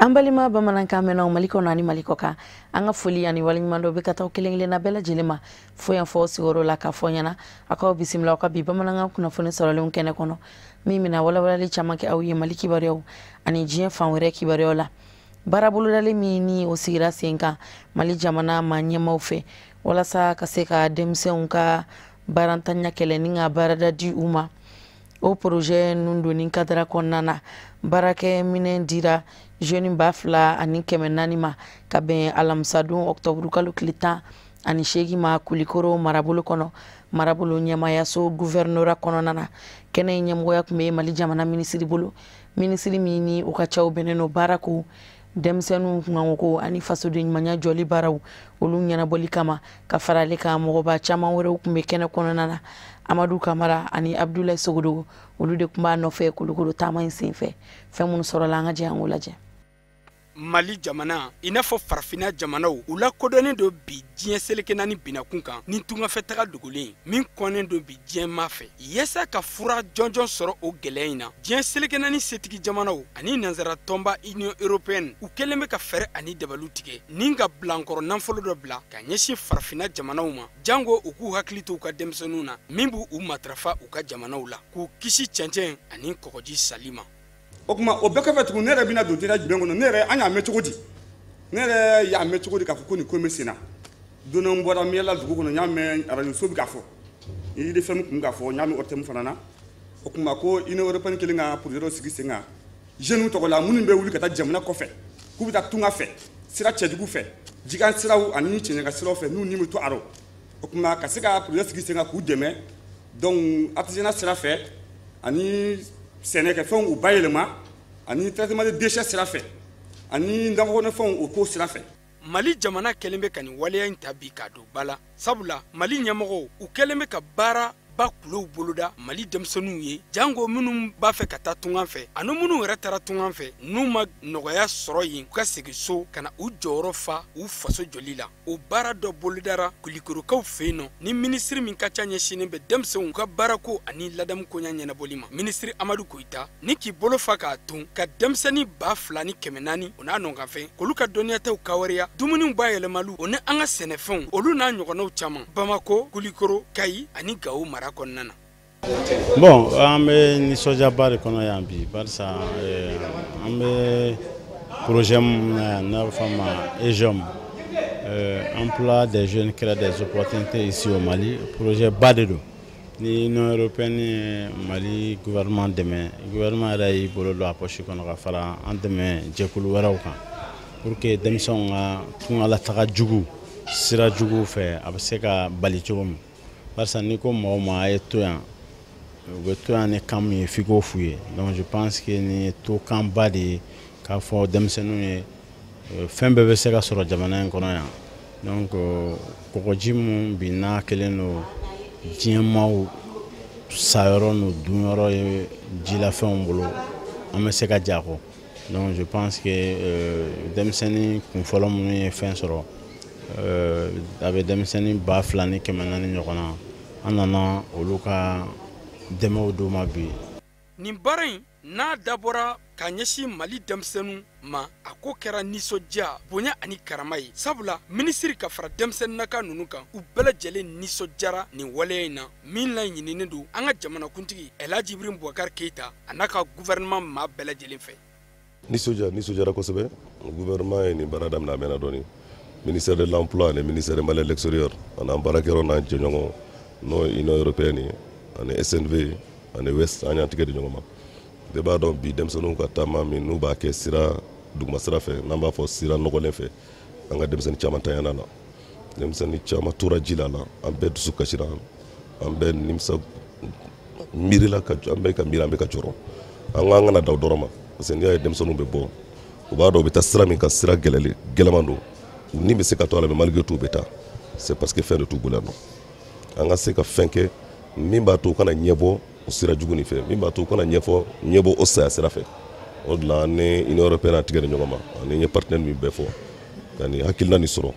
An balima bamanankan mɛnnaw Mali kɔnɔ ani Mali kɔ kan, an ka foli ani waleɲuman dɔ bɛ ka taa kelen kelenna bɛɛ lajɛlen ma fo yan fɔ sigiyɔrɔ la k'a fɔ ɲɛna a k'aw bisimila aw ka bi bamanankan kunnafoni sɔrɔlenw kɛnɛ kɔnɔ, min bɛna walawalali caman kɛ aw ye Mali kibaruyaw ani diɲɛ fan wɛrɛ kibaruyaw la. Baara bolodalen min ni o sigira sen kan Mali jamana maa ɲɛmaaw fɛ walasa ka se ka denmisɛnw ka baarantanya kɛlɛ ni ka baarada di u ma, o projet ninnu donni kadara kɔnɔna na, baarakɛminɛn dira jeune 2400 ma ka bɛn alamisadon ɔktɔburu kalo tile 18 ma Kulikoro marabolo kɔnɔ, marabolo ɲɛmayaso gouvernorat kɔnɔna na. Kɛnɛ in ɲɛmɔgɔya tun bɛ Mali jamana minisiri bolo, minisiri min ni o ka caw bɛnnen don baarako, denmisɛnninw kunkanko ani fasoden ɲumanya jɔli baaraw olu ɲɛnabɔli kama. Ka fara ale kan, mɔgɔba caman wɛrɛw tun bɛ kɛnɛ kɔnɔna na. Amadu Kamara ani Abudulayi Sogodogo, olu de tun b'a nɔfɛ Kulukoro taama in senfɛ. Fɛn minnu sɔrɔla, an ka jɛ an k'o lajɛ. Mali jamana, i n'a fɔ farafinna jamanaw, u lakodɔnnen don bi diɲɛ seleke naani binakun kan ni tungafɛtaga dogolen min kɔnnen don bi diɲɛma fɛ. Yaasa ka fura jɔnjɔn sɔrɔ o gwɛlɛya in na, diɲɛ seleke naani setigi jamanaw ani nansara tɔnba Union européenne, u kɛlen bɛ ka fɛɛrɛ ani dabaliw tigɛ ni ka bilankɔrɔ nafolo dɔ bila ka ɲɛsin farafinna jamanaw ma, jango u k'u hakili to u ka denmisɛnninw na min b'u u matarafa u ka jamanaw la, k'u kisi cɛncɛn ani kɔgɔji sali ma. O tuma, o bɛɛ kɔfɛ tugun, ne yɛrɛ bɛna don détail jumɛn kɔnɔ? Ne yɛrɛ, an y'a mɛn cogo di? Ne yɛrɛ y'a mɛn cogo di k'a fɔ ko nin ko in bɛ sen na? Don dɔ, n bɔra Miyala dugu kɔnɔ, n y'a mɛn arajo so bɛ k'a fɔ, RFM tun k'a fɔ, n y'a mɛn ORTM fana na. O tuma, ko Union européenne kɛlen ka projet dɔ sigi sen kan jeunes tɔgɔ la, minnu bɛ wuli ka taa jamana kɔfɛ k'u bɛ taa tunga fɛ, sira cɛjugu fɛ, jikan siraw ani cɛncɛnkan siraw fɛ, n'u ni bɛ to a rɔ. O tuma, ka se ka projet sigi sen kan k'u dɛmɛ, donc artisanat sira fɛ ani sɛnɛkɛfɛnw u bayɛlɛma ani traitement de déchets sira fɛ ani nakɔkɔnɔfɛnw o ko sira fɛ. Mali jamana kɛlen bɛ ka nin waleya in ta bi k'a don ba la, sabula Mali ɲɛmɔgɔw, u kɛlen bɛ ka baara ba kulow boloda Mali denmisɛnninw ye, jango minnu b'a fɛ ka taa tungan fɛ ani minnu yɛrɛ taara tungan fɛ n'u ma nɔgɔya sɔrɔ yen, u ka segin so ka na u jɔyɔrɔ fa u faso jɔli la. O baara dɔ bolodara Kulikorokaw fɛ yen nɔ ni minisiri min ka ca ɲɛsinnen bɛ denmisɛnw ka baarako ani ladamu koɲa ɲɛnabɔli ma, minisiri Amadu Koyita, ni k'i bolo fa k'a ton ka denmisɛnnin 2400 o n'a nɔkanfɛn k'olu ka dɔnniyataw kawariya, dumuniw bayɛlɛmaliw o ni an ka sɛnɛfɛnw, olu n'a ɲɔgɔnnaw caman, Bamako, Kulikoro, Kayi ani Gawo mara kɔnɔna na. Bon, an bɛ nisɔndiyaba de kɔnɔ yan bi, barisa an bɛ projet min na yan n'a bɛ fɔ a ma EJOM, emploi des jeunes crée des opportunités ici au Mali. Projet ba de don ni Union européenne ye Mali gouvernement dɛmɛ. Gouvernement yɛrɛ y'i bolo don a poche kɔnɔ ka fara an dɛmɛ jɛkulu wɛrɛw kan pour que denmisɛnw ka tungalataga jugu, sira juguw fɛ, a bɛ se ka bali cogo min. Barisa n'i ko mɔgɔw ma a ye to yan, u bɛ to yan ni kan min ye, f'i k'o f'u ye. Donc je pense que nin ye to kanba de ye k'a fɔ denmisɛnninw ye fɛn bɛɛ bɛ se ka sɔrɔ jamana in kɔnɔ yan. Donc kɔgɔji min bi n'a kɛlen don diɲɛmaaw sayɔrɔ n'u dunyɔrɔ ye jilafɛnw bolo, an bɛ se ka ja kɔ. Donc je pense que denmisɛnnin kunfɔlɔ minnu ye fɛn sɔrɔ, a bɛ denmisɛnnin 2400 ɲɔgɔn na, an nana olu ka dɛmɛw d'u ma bi. Nin baara in n'a dabɔra ka ɲɛsin Mali denmisɛnninw ma, a ko kɛra nisɔndiya, bonya ani karama ye, sabula minisiri ka fara denmisɛnninnaka ninnu kan, u bɛɛ lajɛlen nisɔndiyara nin waleya in na min laɲininen don an ka jamanakuntigi Elhaji Ibrahim Boubacar Keïta a n'a ka gouvernement maa bɛɛ lajɛlen fɛ. Nisɔndiya, nisɔndiyara kosɛbɛ. Gouvernement ye nin baara daminɛ, a mɛnna dɔɔni. Ministère de l'Emploi ani ministère des Maliens de l'extérieur ani an baarakɛyɔrɔ n'an jɛɲɔgɔn, n'o ye Union européenne ye ani SNV ani West, an y'an tigɛ di ɲɔgɔn ma. Bɛɛ b'a dɔn bi, denmisɛnninw ka taama min n'u b'a kɛ sira duguma sira fɛ, n'an b'a fɔ sira nɔgɔlen fɛ, an ka denmisɛnnin caman tanyana la, denmisɛnnin caman tora ji la. An bɛɛ dusu kasira, an bɛɛ nimisa miirila ka an bɛɛ ka miiri, an bɛ ka jɔrɔ. An ko an kana da o dɔrɔn ma, parce que n'i y'a ye denmisɛnninw bɛ bɔ, u b'a dɔn u bɛ taa sira min kan, sira gɛlɛlen gɛlɛman don, u ni bɛ se ka to a la, mais malgré tout u bɛ taa, c'est parce que fɛn de t'u bolo yan nɔ. An ka se ka fɛn kɛ min b'a to u kana ɲɛbɔ o sira jugu nin fɛ, min b'a to u kana ɲɛfɔ ɲɛbɔ o saya sira fɛ. O de la, an ni Union européenne a tigɛ di ɲɔgɔn ma ani n ye partenaire min bɛɛ fɔ ka nin hakilina nin sɔrɔ.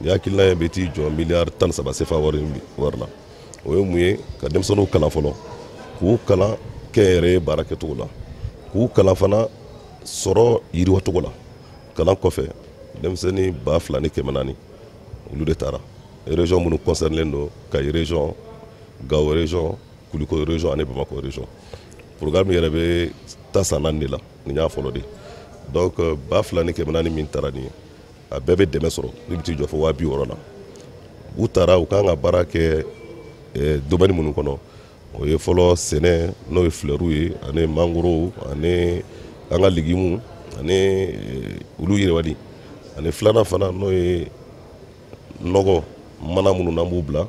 Nin hakilina in bɛ t'i jɔ miliyari 13 CFA wari la. O ye mun ye? Ka denmisɛnninw kalan fɔlɔ, k'u kalan kɛnyɛrɛye baara kɛcogo la, k'u kalan fana sɔrɔ yiriwacogo la. Kalan kɔfɛ, denmisɛnnin 2400, olu de taara. Région minnu concerné don, Kayi région, Gao région, Koulikoro région ani Bamakɔ région. Programme yɛrɛ bɛ taa san 4 de la, nin y'a fɔlɔ de. Donc 2400 min taara nin ye, a bɛɛ bɛ dɛmɛ sɔrɔ min bɛ t'i jɔ fo 60 000 la. U taara, u kan ka baara kɛ domaine minnu kɔnɔ, o ye fɔlɔ sɛnɛ, n'o ye fleurs ye ani mangoro ani an ka légumes ani olu yiriwali, ani filanan fana, n'o ye nɔgɔ mana minnu n'an b'u bila,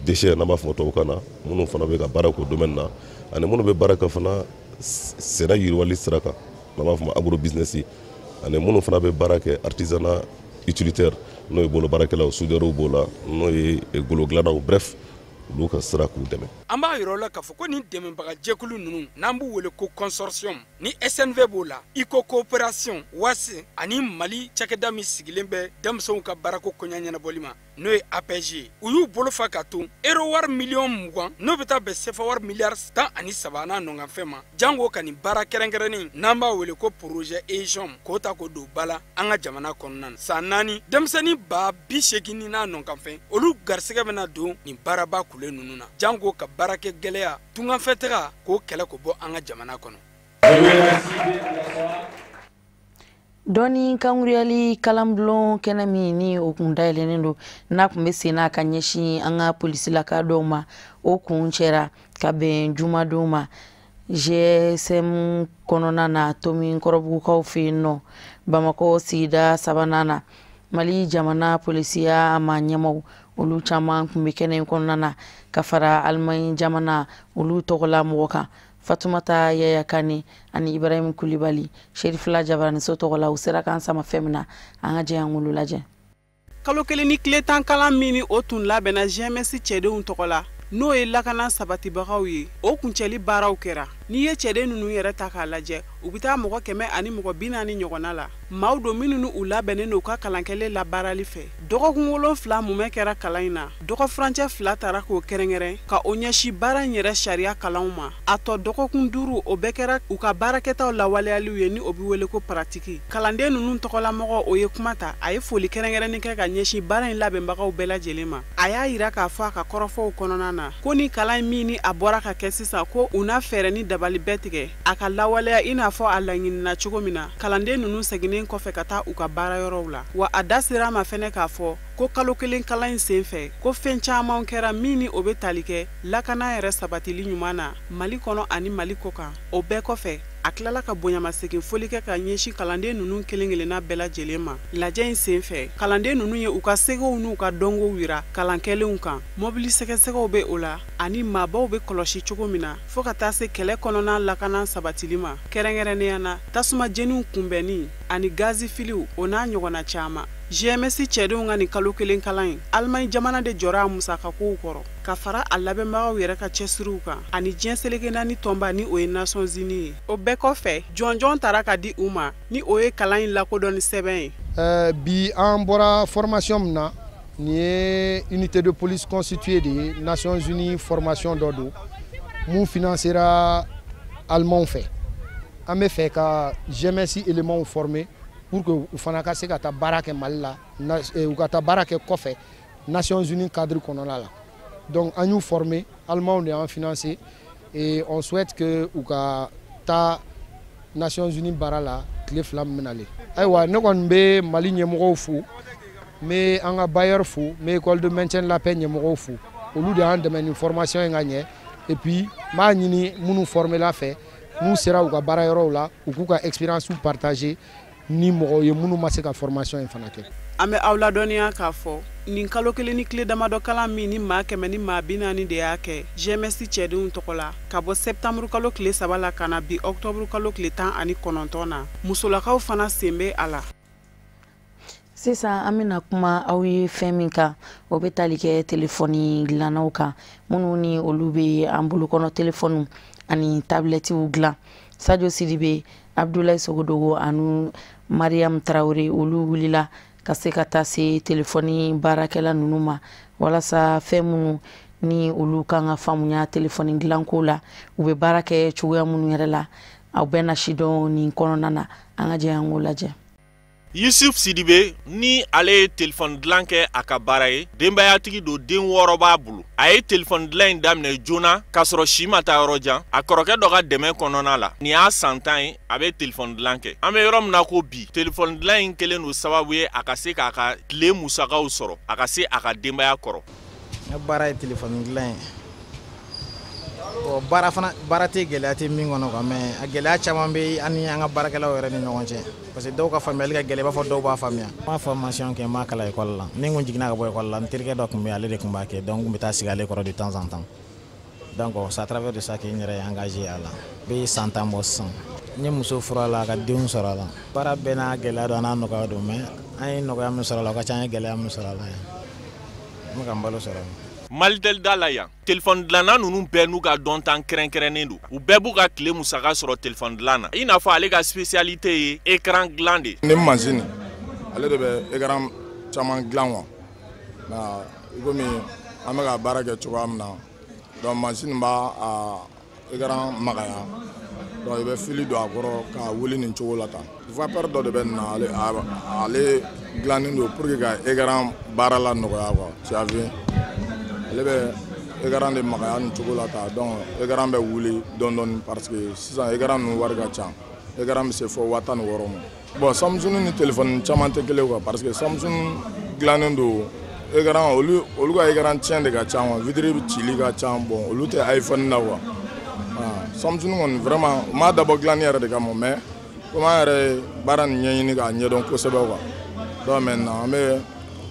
déchets n'an b'a fɔ tubabukan na, minnu fana bɛ ka baara k'o domaine na, ani minnu bɛ baara kɛ fana sɛnɛ yiriwali sira kan, n'an b'a fɔ ma agro business, ani minnu fana bɛ baara kɛ artisanat utilitaire, n'o ye bolo baarakɛlaw, soudeurs b'o la, n'o ye golo dilannaw, bref, olu ka sira k'u dɛmɛ. An b'a yɔrɔ la k'a fɔ ko nin dɛmɛbagajɛkulu ninnu, n'an b'u wele ko consortium, ni SNV b'o la, ICO coopération WAS ani Mali cakɛda min sigilen bɛ denmisɛnw ka baarako koɲa ɲɛnabɔli ma, n'o ye APEJ ye, u y'u bolo fa ka to euro wari miliyɔn 20, n'o bɛ taa bɛn sefa wari miliyari 13 n'a nɔkanfɛn ma, jango ka nin baara kɛrɛnkɛrɛnnen, n'an b'a wele ko projet EJOM, k'o ta k'o don ba la an ka jamana kɔnɔna na. San 4, denmisɛnnin 80,000 n'a nɔkanfɛn, olu garisɛgɛ bɛna don nin baaraba kulen ninnu na, jango ka baarakɛ gɛlɛya, tunganfɛtaga, k'o kɛlɛ k'o bɔ an ka jamana kɔnɔ. Dɔɔni kankuruyali kalanbulon kɛnɛ min ni o kun dayɛlɛnnen don, n'a kun bɛ sen n'a ka ɲɛsin an ka polisilaka dɔw ma, o kun cɛra ka bɛn jumadon ma GSM kɔnɔna na, Tomi Kɔrɔbugukaw fɛ yen nɔ, Bamakɔ sigida sabanan na. Mali jamana polisiya ma ɲɛmaw, olu caman kun bɛ kɛnɛ in kɔnɔna na, ka fara Alimaɲi jamana olu tɔgɔla mɔgɔ kan, Fatumata Yaya Kane ani Ibrahim Kulibali, Serifila Jabaraniso tɔgɔ la. U sera k'an sama fɛn min na, an ka jɛ an k'olu lajɛ. Kalo 1 ni tile 10 kalan min ni o tun labɛnna GMS cɛdenw tɔgɔ la, n'o ye lakana sabatibagaw ye, o kuncɛli baaraw kɛra. N'i ye cɛden ninnu yɛrɛ ta k'a lajɛ, u bɛ taa mɔgɔ 140 ɲɔgɔnna la. Maaw don minnu ni u labɛnnen don u ka kalankɛlen labaarali fɛ. Dɔgɔkun 7 mumɛ kɛra kalan in na. Dɔgɔ furancɛ fila taara k'o kɛrɛnkɛrɛn ka o ɲɛsin baara in yɛrɛ sariya kalanw ma. A tɔ dɔgɔkun 5, o bɛɛ kɛra u ka baarakɛtaw lawaleyaliw ye, ni o bɛ wele ko pratique. Kalanden ninnu tɔgɔlamɔgɔ, o ye kuma ta. A ye foli kɛrɛnkɛrɛnnen kɛ ka ɲɛsin baara in labɛnbagaw bɛɛ lajɛlen ma. A y'a yira k'a fɔ a ka kɔrɔfɔw kɔnɔna na ko ni kalan in min ni a bɔra ka kɛ sisan, ko u na fɛɛrɛ ni dabali bɛɛ tigɛ a ka lawaleya i n'a fɔ a laɲinina cogo min na, kalanden ninnu seginnen kɔfɛ ka taa u ka baarayɔrɔw la. Wa a da sera a ma fɛnɛ k'a fɔ ko kalo 1 kalan in sen fɛ, ko fɛn caman kɛra min ni o bɛ tali kɛ lakana yɛrɛ sabatili ɲuman na Mali kɔnɔ ani Mali kɔ kan. O bɛɛ kɔfɛ, a tilala ka bonyamasegin foli kɛ ka ɲɛsin kalanden ninnu kelen kelenna bɛɛ lajɛlen ma. Lajɛ in sen fɛ, kalanden ninnu ye u ka segow n'u ka dɔnkow yira kalan kɛlenw kan. Mɔbili sɛgɛsɛgɛw bɛ o la ani maabaw bɛ kɔlɔsi cogo min na, fɔɔ ka taa se kɛlɛ kɔnɔna lakana sabatili ma, kɛrɛnkɛrɛnnenya na tasuma jeniw kunbɛnni ani gazi filiw, o n'a ɲɔgɔnna caman. GMS cɛdenw ka nin kalo 1 kalan in, Alimaɲi jamana de jɔra a musakakow kɔrɔ, ka fara a labɛnbagaw yɛrɛ ka cɛsiriw kan ani diɲɛ seleke naani tɔnba, ni o ye Nations Unies ye. O bɛɛ kɔfɛ, jɔnjɔn tara ka di u ma, ni o ye kalan in lakodɔnni sɛbɛn ye. Bi an bɔra formation min na, nin ye unité de police constituée de ye. Nations Unies formation dɔ don mun financera Allemands fɛ. An bɛ fɛ ka GMS éléments former pour que u fana ka se ka taa baara kɛ Mali la, u ka taa baara kɛ kɔfɛ Nations Unies cadre kɔnɔna la. Donc an y'u former, Allemands de y'an financer et on souhaite que u ka taa Nations Unies baara la tile 2 min bɛna le. Ayiwa, ne kɔni bɛ Mali ɲɛmɔgɔw fo, n bɛ an ka bailleur fo, n bɛ école de maintien de la paix ɲɛmɔgɔw fo. Olu de y'an dɛmɛ nin formation in ka ɲɛ. Et puis n b'a ɲini minnu formé la fɛ, n'u sera u ka baara yɔrɔw la, u k'u ka expérience partager ni mɔgɔw ye minnu ma se ka formation in fana kɛ. An bɛ aw ladɔnniya k'a fɔ nin kalo 1 ni tile damadɔ kalan min ni maa 140 de y'a kɛ GMS cɛdenw tɔgɔ la, ka bɔ septembre kalo tile 3 la ka na bi octobre kalo tile 19 na, musolakaw fana sen bɛ a la. Sisan an bɛna kuma aw ye fɛn min kan, o bɛ tali kɛ telefɔni dilannaw kan, minnu ni olu bɛ an bolokɔnɔ telefɔniw ani tabilɛtiw dilan. Sadio Sidibe, Abdoulaye Sogodogo ani Mariam Traoré, olu wulila ka se ka taa se telefɔni baarakɛla ninnu ma, walasa fɛn minnu ni olu kan ka faamuya telefɔni dilanko la, u bɛ baara kɛ cogoya minnu yɛrɛ la, aw bɛɛ na sidɔn nin kɔnɔna na. An ka jɛ an k'o lajɛ. Yusuf Sidibe ni ale ye telefɔni dilan kɛ a ka baara ye, denbayatigi don, den 6 b'a bolo. A ye telefɔni dilan in daminɛ joona k'a sɔrɔ si ma taa yɔrɔ jan, a kɔrɔkɛ dɔ ka dɛmɛ kɔnɔna la. Nin y'a san 10 ye a bɛ telefɔni dilan kɛ. An bɛ yɔrɔ min na ko bi, telefɔni dilan in kɛlen don sababu ye a ka se k'a ka tile musakaw sɔrɔ, a ka se a ka denbaya kɔrɔ. N ka baara ye telefɔni dilan ye. Bon, baara fana, baara tɛ gɛlɛya tɛ min kɔnɔ quoi, mais a gɛlɛya caman bɛ an ni an ka baarakɛlaw yɛrɛ ni ɲɔgɔn cɛ, parce que dɔw ka faamuyali ka gɛlɛn i b'a fɔ dɔw b'a faamuya. N ma formation kɛ, n ma kalan école la. Ni n kun jiginna ka bɔ école la, n terikɛ dɔ tun bɛ yen, ale de tun b'a kɛ, donc n kun bɛ taa sigi ale kɔrɔ de temps en temps. Donc c'est à travers de ça que n yɛrɛ ye engagé a la. N bɛ san 10 bɔ sisan. N ye muso furu a la, ka denw sɔrɔ a la. Baara bɛɛ n'a gɛlɛya don, a n'a nɔgɔya don, mais an ye nɔgɔya min sɔrɔ a la, o ka ca an ye gɛlɛya min sɔrɔ a la ye. N bɛ ka n balo sɔrɔ. Malitel da la yan, telefɔni dilanna ninnu bɛɛ n'u ka dɔntan kɛrɛnkɛrɛnnen don. U bɛɛ b'u ka tile musaka sɔrɔ telefɔni dilan na. I n'a fɔ ale ka spécialité ye écran dilan de. Ni machine ale de bɛ écran caman dilan quoi. Nka i komi an bɛ ka baara kɛ cogoya min na, donc machine b'a a écran magaya. Donc i bɛ fili don a kɔrɔ k'a wuli nin cogo la tan. Vapeur dɔ de bɛ nin na, ale dilannen don pour que ka écran baara la nɔgɔya quoi. Tu as vu? Ale bɛ écran de magaya nin cogo la tan, donc écran bɛ wuli dɔɔni dɔɔni parce que sisan écran ninnu wari ka ca. Écran bɛ se fo 16 000 ma. Bon, Samsung ni téléphone caman tɛ kelen quoi, parce que Samsung dilannen don écran, olu ka écran tiɲɛ de ka ca quoi, vitre cili ka ca, bon olu tɛ iPhone na quoi. Samsung kɔni vraiment u m'a dabɔ dilanni yɛrɛ de kama, mais komi an yɛrɛ ye baara nin ɲɛɲini k'a ɲɛdɔn kosɛbɛ quoi. Donc maintenant an bɛ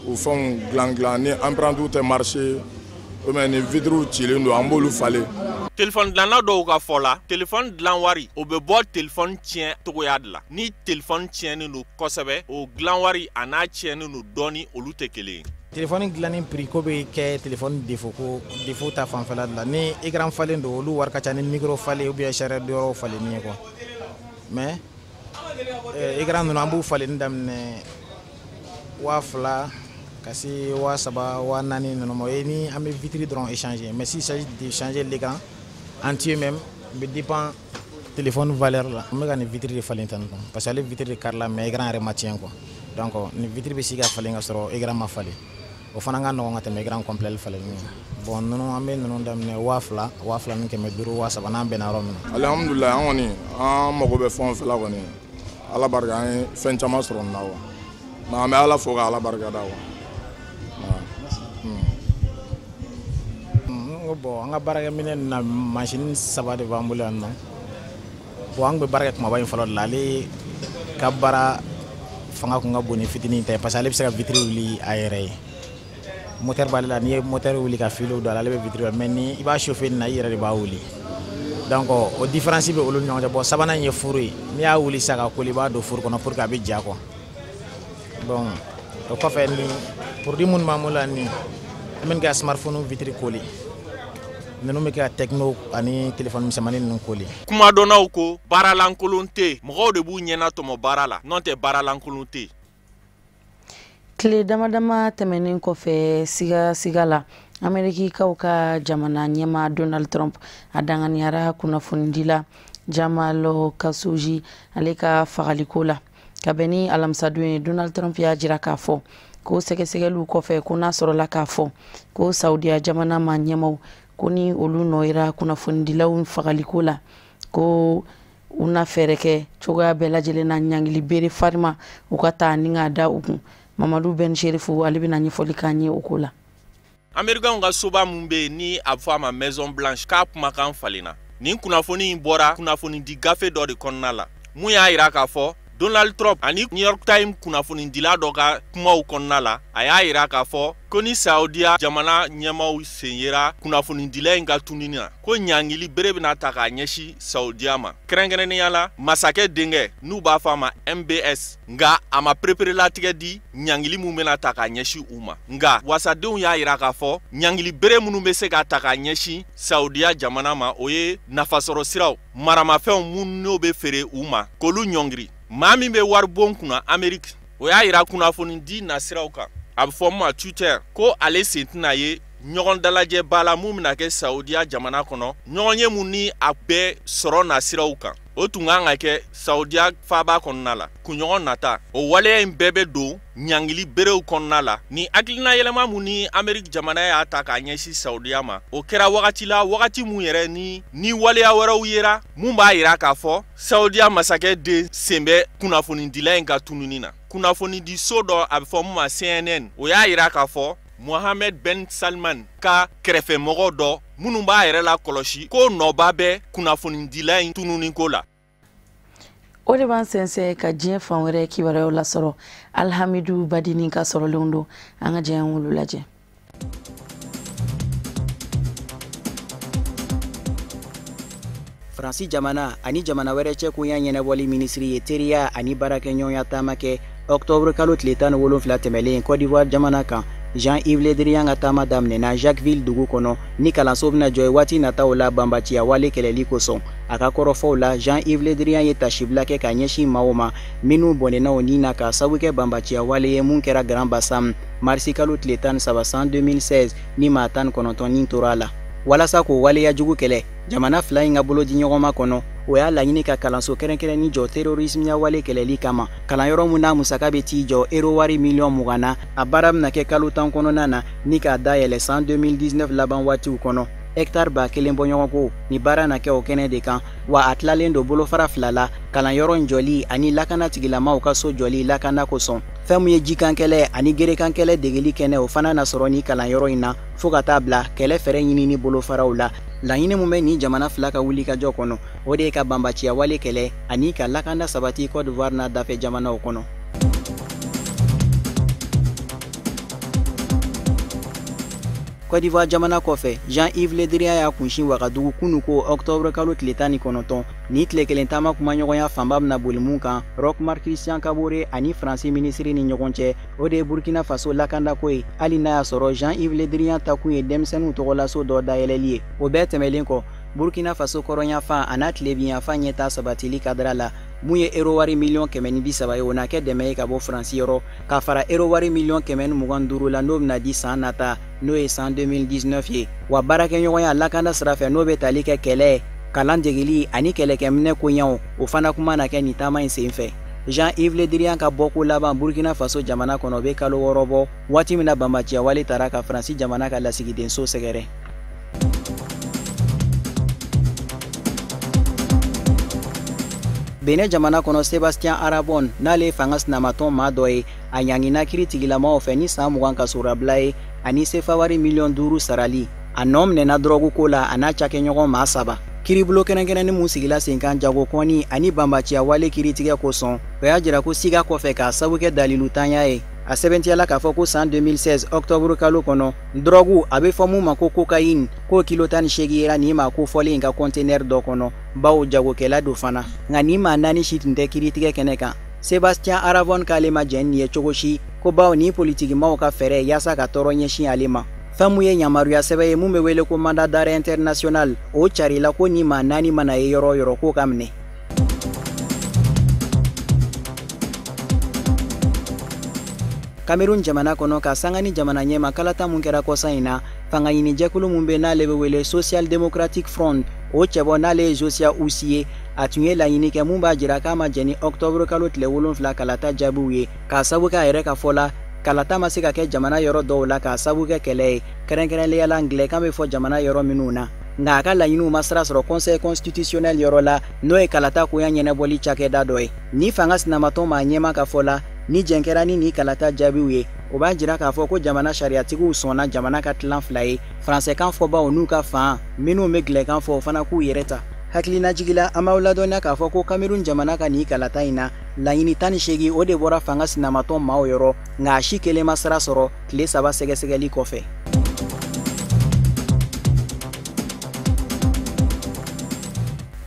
u fɛnw dilan dilan, ni empreinte tɛ marché ou bien ni vitre cilen don, an b'olu falen. Telefɔni dilanna dɔw ka fɔ la, telefɔni dilan wari o bɛ bɔ telefɔni tiɲɛ cogoya de la. Ni telefɔni tiɲɛnen don kosɛbɛ, o dilan wari a n'a tiɲɛnen don dɔɔni, olu tɛ kelen ye. Telefɔni dilanni prix ko bɛ kɛ telefɔni défaut ko défaut ta fanfɛla de la. Ni écran falen don, olu wari ka ca ni micro falen ou bien chargeur yɔrɔw falenni ye quoi. Mais écran ninnu an b'u falenni daminɛ 2000 ka se 3000, 4000 ninnu ma. O ye ni an bɛ vitre dɔrɔn échanger, mais s'il s'agit de changer l'écran entier même, bɛ dépend téléphone valeur la. An bɛ ka nin vitre de falen tan tɔ, parce que ale vitre de kari la, mais écran yɛrɛ ma tiɲɛ quoi. Donc nin vitre bɛ se ka falen ka sɔrɔ écran ma falen. O fana ka nɔgɔn ka tɛmɛ écran complet falenni kan. Bon, ninnu an bɛ ninnu daminɛ 2000, 2500, 3000 n'an bɛnna yɔrɔ min na. Alihamudulilayi, an kɔni an mago bɛ fɛn o fɛn la kɔni, Ala barika an ye fɛn caman sɔrɔ nin na quoi. Mais an bɛ Ala fo ka Ala barika da quoi. N ko bon, an ka baarakɛminɛn ninnu na, machine 3 de b'an bolo yan nɔ. Bon, an tun bɛ baara kɛ kumaba in fɔlɔ de la, ale ka baara fanga tun ka bon ni fitinin ta ye, parce que ale bɛ se ka vitre wuli a yɛrɛ ye. Moteur b'ale la, n'i ye moteur wuli ka filiw don a la, ale bɛ vitre wuli, mais ni i b'a chauffer nin na, i yɛrɛ de b'a wuli. Donc o différence bɛ olu ni ɲɔgɔn cɛ. Bon, sabanan ye four ye, n'i y'a wuli sisan ka koli, i b'a don four kɔnɔ pour que a bɛ ja quoi. Bon, o kɔfɛ ni produit minnu b'an bolo yan nin, an bɛ nin kɛ ka smartphone vitre koli. Ninnu bɛ kɛ ka techno ani téléphone misɛnmanin ninnu koli. Kumadɔnnaw ko baaralankolon tɛ yen, mɔgɔw de b'u ɲɛna tɔmɔ baara la, n'o tɛ baaralankolon tɛ yen. Tile dama dama tɛmɛnen kɔfɛ siga siga la, Amerikikaw ka jamana ɲɛmaa Donald Trump a danganiyara kunnafonidila Jamal Khashoggi ale ka fagaliko la. Ka bɛn ni alamisadon ye, Donald Trump y'a jira k'a fɔ ko sɛgɛsɛgɛliw kɔfɛ, ko n'a sɔrɔla k'a fɔ ko Saudiya jamana ma ɲɛmaw ko ni olu nɔ yera kunnafonidilaw fagaliko la, ko u na fɛɛrɛ kɛ cogoya bɛɛ lajɛlen na ɲangili bere farima u ka taa ni k'a da u kun. Mamadu Ben Sherifu ale bɛna ɲɛfɔli k'an ye o ko la. Amerikanw ka soba mun bɛ yen ni a bɛ fɔ a ma Maison Blanche, k'a kumakan falenna. Nin kunnafoni in bɔra kunnafonidi gafe dɔ de kɔnɔna la, mun y'a jira k'a fɔ Donald Trump ani New York Times kunnafonidila dɔ ka kumaw kɔnɔna la, a y'a jira k'a fɔ ko ni Saudiya jamana ɲɛmaaw sen yera kunnafonidila in ka tununi na, ko ɲangili bere bɛna ta k'a ɲɛsin Saudiya ma, kɛrɛnkɛrɛnnenya la masakɛ denkɛ n'u b'a fɔ a ma MBS. Nka a ma pereperelatigɛ di ɲangili mun bɛna ta k'a ɲɛsin u ma. Nka wasadenw y'a jira k'a fɔ ɲangili bere minnu bɛ se ka ta k'a ɲɛsin Saudiya jamana ma, o ye nafasɔrɔ siraw, maramafɛnw minnu n'o bɛ feere u ma, k'olu ɲɔngiri. Maa min bɛ waribon kunna Ameriki, o y'a jira kunnafonidi nasiraw kan, a bɛ fɔ min ma Twitter, ko ale sen tɛna ye ɲɔgɔn dalajɛba la mun bɛna kɛ Saudiya jamana kɔnɔ, ɲɔgɔn ye mun ni a bɛɛ sɔrɔ na siraw kan. O tun kan ka kɛ Saudiya faaba kɔnɔna la kunɲɔgɔn nata. O waleya in bɛɛ bɛ don ɲangili berew kɔnɔna la. Ni hakilina yɛlɛma mun ni Ameriki jamana y'a ta k'a ɲɛsin Saudiya ma, o kɛra wagati la, wagati mun yɛrɛ ni waleya wɛrɛw yera mun b'a yira k'a fɔ Saudiya masakɛ den sen bɛ kunnafonidila in ka tununi na. Kunnafonidiso dɔ a bɛ fɔ mun ma CNN, o y'a yira k'a fɔ Mohamed Ben Salman ka kɛrɛfɛmɔgɔ dɔ minnu b'a yɛrɛ la kɔlɔsi ko nɔba bɛ kunnafonidila in tununiko la. O de b'an sɛnsɛn ka diɲɛ fan wɛrɛ kibaruyaw lasɔrɔ. Alhamidu Badini ka sɔrɔlenw don, an ka jɛ an k'olu lajɛ. Faransi jamana ani jamana wɛrɛ cɛ koɲa ɲɛnabɔli minisiri ye teriya ani baarakɛɲɔgɔnya taama kɛ octobre kalo tile 17 tɛmɛlen Côte d'Ivoire jamana kan. Jean-Yves Le Drian ka taama daminɛna Jacquesville dugu kɔnɔ ni kalanso bɛna jɔ ye waati nataw la banbaciya wale kɛlɛli kosɔn. A ka kɔrɔfɔw la, Jean-Yves Le Drian ye tasibila kɛ ka ɲɛsin maaw ma minnu bɔnɛna u ni na k'a sababu kɛ banbaciya wale ye mun kɛra Grand Bassam marisi kalo tile 13 san 2016 ni maa 19 ni tora a la. Walasa k'o waleya jugu kɛlɛ, jamana fila in ka bolodiɲɔgɔnma kɔnɔ, o y'a laɲini ka kalanso kɛrɛnkɛrɛnnin jɔ terrorisme wale kɛlɛli kama. Kalanyɔrɔ mun n'a musaka bɛ t'i jɔ euro wari miliyɔn 20 na, a baara bɛna kɛ kalo 10 kɔnɔna na ni k'a dayɛlɛ san 2019 laban waatiw kɔnɔ. Hectare 1000 bɔɲɔgɔnko ni baara na kɛ o kɛnɛ de kan, wa a tilalen don bolofara fila la, kalanyɔrɔ in jɔli ani lakana tigilamaw ka so jɔli lakana kosɔn. Fɛn mun ye jikan kɛlɛ ani gerekan kɛlɛ degeli kɛnɛ, o fana na sɔrɔ ni kalanyɔrɔ in na fo ka taa bila kɛlɛ fɛɛrɛ ɲinini bolofaraw la. Laɲini mun bɛ nin jamana fila ka wulikajɔ kɔnɔ, o de ye ka banbaciya wale kɛlɛ ani ka lakana sabati Côte d'Ivoire n'a dafɛ jamanaw kɔnɔ. Côte d'Ivoire jamana kɔfɛ, Jean-Yves Le Drian y'a kunsin Wagadugu kunu ko octobre kalo tile 19. Ni tile kelen taama kumaɲɔgɔnya fanba bɛna boli mun kan Roch Marc Christian Kabore ani Faransi minisiri ni ɲɔgɔn cɛ, o de ye Burkina Faso lakandako ye, hali n'a y'a sɔrɔ Jean-Yves Le Drian takun ye denmisɛnninw tɔgɔlaso dɔ dayɛlɛli ye. O bɛɛ tɛmɛlen kɔ, Burkina Faso kɔrɔnyanfan a n'a tilebinyanfan ɲɛta sabatili kadira la, mun ye euro wari miliyɔn 130 ye, o na kɛ dɛmɛ ye ka bɔ Faransi yɔrɔ, ka fara euro wari miliyɔn 125 la n'o bɛna di san nata, n'o ye san 2019 ye. Wa baarakɛɲɔgɔnya lakanda sira fɛ n'o bɛ tali kɛ kɛlɛ, kalan degeli ani kɛlɛkɛminɛ koɲɛw, o fana kuma na kɛ nin taama in sen fɛ. Jean-Yves Le Drian ka bɔko laban Burkina Faso jamana kɔnɔ bɛ kalo 6 bɔ, waati min na banbaciya wale taara ka Faransi jamana ka lasigidenso sɛgɛrɛ. Benin jamana kɔnɔ, Sébastien Arabon n'ale ye fanga sinamatɔn maa dɔ ye, a ɲangina kiiritigilamaw fɛ ni san 20 kasorabila ye ani sefa wari miliyɔn 5 sarali. A nɔ minɛna dɔrɔgu ko la a n'a cakɛɲɔgɔn maa 3. Kiiribulon kɛrɛnkɛrɛnnin mun sigila sen kan jago kɔni ani banbaciya wale kiiritigɛ kosɔn, o y'a jira ko siga kɔfɛ k'a sababu kɛ dalilutanya ye. A sɛbɛntiyala k'a fɔ ko san 2016 octobre kalo kɔnɔ, dɔrɔgu a bɛ fɔ mun ma ko cocaïne, k'o kilo 18 yera nin maa kofɔlen in ka conteneur dɔ kɔnɔ, bawo jagokɛla don fana. Nka nin maa 4 si tun tɛ kiiritigɛ kɛnɛ kan. Sébastien Aravon k'ale ma jɛn nin ye cogo si, ko bawo nin politikimaw ka fɛɛrɛ yaasa ka tɔɔrɔ ɲɛsin ale ma. Fɛn mun ye yamaruya sɛbɛn ye mun bɛ wele ko mandat d'arrêt international, o carila ko nin maa 4 mana ye yɔrɔ o yɔrɔ k'o ka minɛ. Cameroun jamana kɔnɔ, ka sanga ni jamana ɲɛma kalata mun kɛra kɔsa in na, fanga ɲinijɛkulu mun bɛ n'ale bɛ wele Social Democratic Front, o cɛbɔ n'ale ye Josia Usi ye, a tun ye laɲini kɛ mun b'a jira k'a ma jɛn ni octobre kalo tile 7 kalata jaabiw ye, k'a sabu kɛ a yɛrɛ ka fɔ la, kalata ma se ka kɛ jamana yɔrɔ dɔw la k'a sabu kɛ kɛlɛ ye, kɛrɛnkɛrɛnnenya la angilɛkan bɛ fɔ jamana yɔrɔ minnu na. Nka a ka laɲiniw ma sira sɔrɔ conseil constitutionnel yɔrɔ la, n'o ye kalata koɲa ɲɛnabɔli cakɛda dɔ ye. Ni fanga sinamatɔn maa ɲɛma ka fɔ la, ni jɛn kɛra ni kalata jaabiw ye, o b'a jira k'a fɔ ko jamana sariyatigiw sɔnna jamana ka tilan 2 ye, faransɛkan fɔbaw n'u ka fan minnu bɛ gilɛkan fɔ o fana k'u yɛrɛ ta. Hakilinajigila, an b'aw ladɔnniya k'a fɔ ko Cameroun jamana ka nin kalata in na, laɲini 18 o de bɔra fanga sinamatɔn maaw yɔrɔ, nka a si kelen ma sira sɔrɔ tile 3 sɛgɛsɛgɛli kɔfɛ.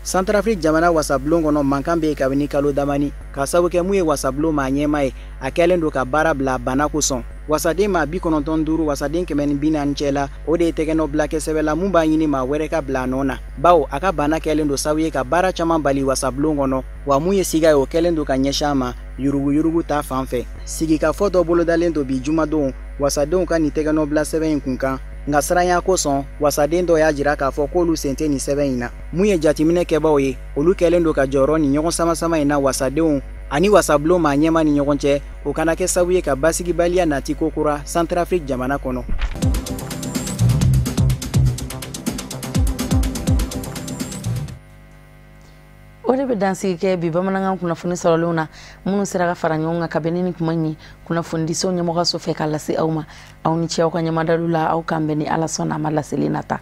Centrafrique jamana wasabulon kɔnɔ, mankan bɛ yen kabini kalo damani, k'a sababu kɛ mun ye wasabulon maa ɲɛmaa ye, a kɛlen don ka baara bila bana kosɔn. Wasaden maa 95 wasaden 140 cɛ la, o de ye tɛgɛnɔ bila kɛ sɛbɛn la mun b'a ɲini maa wɛrɛ ka bila a nɔ na, bawo a ka bana kɛlen don sababu ye ka baara caman bali wasabulon kɔnɔ, wa mun ye siga ye o kɛlen don ka ɲɛsin a ma yuruguyurugu ta fan fɛ. Sigikafɔ dɔ bolodalen don bi jumadon wasadenw ka nin tɛgɛnɔ bila sɛbɛn in kun kan, Nka siranya kosɔn, wasaden dɔ y'a jira k'a fɔ k'olu sen tɛ nin sɛbɛn in na. Mun ye jateminɛ kɛbaaw ye, olu kɛlen don ka jɔyɔrɔ ni ɲɔgɔn sama-sama in na wasadenw ani wasabulon maa ɲɛma ni ɲɔgɔn cɛ, o kana kɛ sababu ye ka basigibaliya nati kokura Santarafiriki jamana kɔnɔ. O de bɛ dansigi kɛ bi bamanankan kunnafoni sɔrɔlenw na, minnu sera ka fara ɲɔgɔn kan ka bɛn ni nin kuma in ye kunnafonidiso ɲɛmɔgɔso fɛ ka lase aw ma. Aw ni ce aw ka ɲɛmadalu la, aw k'an bɛn ni Ala sɔnna a ma laseli nata.